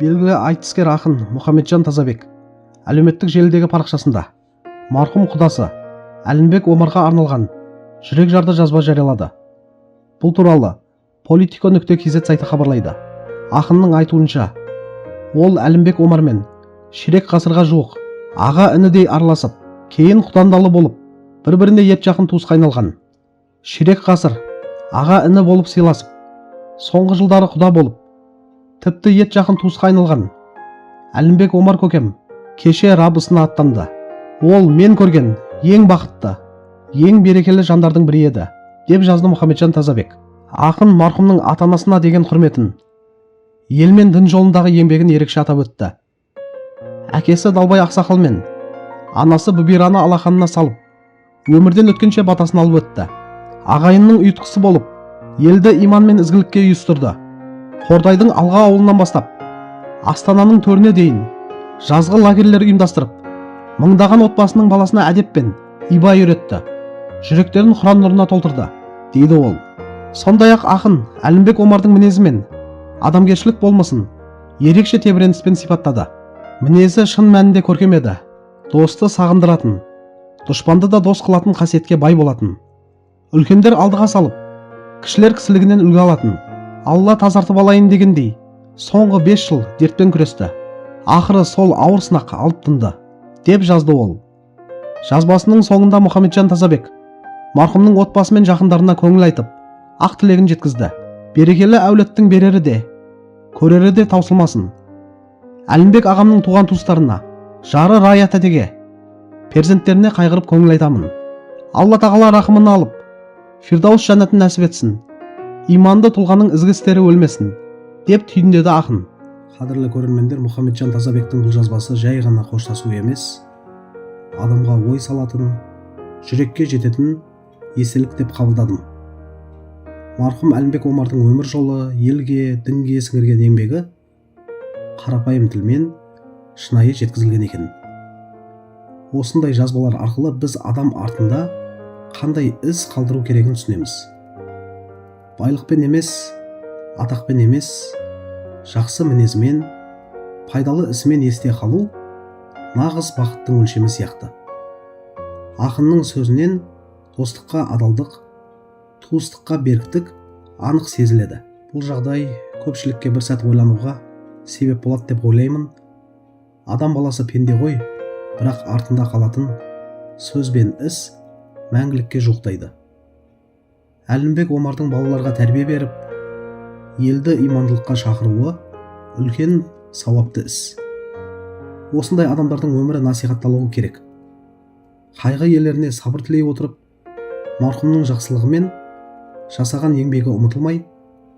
Белгілі айтыскер ақын Мұхамеджан Тазабек әлеуметтік желідегі парақшасында марқұм құдасы Әлімбек Омарға арналған жүрекжарды жазба жариялады. Бұл туралы politico.kz сайты хабарлайды. Ақынның айтуынша, ол Әлімбек Омармен ширек ғасырға жуық аға інідей араласып, кейін құдандалы болып, бір-біріне ет жақын туысқа айналған. Ширек ғасыр аға іні болып сыйласып, соңғы жылдары құда болып, тіпті ет жақын туысқа айналған Әлімбек Омар көкем кеше Раббысына аттанды. Ол мен көрген ең бақытты, ең берекелі жандардың бірі еді, деп жазды Мұхамеджан Тазабек. Ақын марқұмның ата анасына деген құрметін, ел мен дін жолындағы еңбегін ерекше атап өтті. Әкесі Далбай ақсақал мен анасы Бүбираны алақанына салып, өмірден өткенше батасын алып өтті. Ағайынның ұйытқысы болып, елді иман мен ізгілікке ұйыстырды. Қордайдың Алға ауылынан бастап Астананың төріне дейін жазғы лагерьлер ұйымдастырып, мыңдаған отбасының баласына әдеп пен иба үйретті, жүректерін Құран нұрына толтырды, дейді ол. Сондай ақ ақын Әлімбек Омардың мінезі мен адамгершілік болмысын ерекше тебіреніспен сипаттады. Мінезі шын мәнінде көркем еді. Досты сағындыратын, дұшпанды да дос қылатын қасиетке бай болатын. Үлкендер алдыға салып, кішілер кісілігінен үлгі алатын. Алла тазартып алайын дегендей, соңғы 5 жыл дертпен күресті. Ақыры сол ауыр сынақ алып тынды, деп жазды ол. Жазбасының соңында Мұхамеджан Тазабек марқұмның отбасы мен жақындарына көңіл айтып, ақ тілегін жеткізді. Берекелі әулеттің берері де, көрері де таусылмасын. Әлімбек ағамның туған туыстарына, жары Рая тәтеге, перзенттеріне қайғырып көңіл айтамын. Алла тағала рахымына алып, Фирдаус жәннатын нәсіп етсін. Иманды тұлғаның ізгі істері өлмесін, деп түйіндеді ақын. Қадірлі көрермендер, Мұхамеджан Тазабектің бұл жазбасы жай ғана қоштасу емес, адамға ой салатын, жүрекке жететін естелік деп қабылдадым. Марқұм Әлімбек Омардың өмір жолы, елге, дінге сіңірген еңбегі қарапайым тілмен шынайы жеткізілген екен. Осындай жазбалар арқылы біз адам артында қандай із қалдыру керегін түсінеміз. Байлықпен емес, атақпен емес, жақсы мінезімен, пайдалы ісімен есте қалу нағыз бақыттың өлшемі сияқты. Ақынның сөзінен достыққа адалдық, туыстыққа беріктік анық сезіледі. Бұл жағдай көпшілікке бір сәт ойлануға себеп болады деп ойлаймын. Адам баласы пенде ғой, бірақ артында қалатын сөз бен іс мәңгілікке жуықтайды. Әлімбек Омардың балаларға тәрбие беріп, елді имандылыққа шақыруы үлкен сауапты іс. Осындай адамдардың өмірі насихатталуы керек. Қайғы иелеріне сабыр тілей отырып, марқұмның жақсылығы мен жасаған еңбегі ұмытылмай,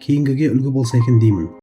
кейінгіге үлгі болса екен деймін.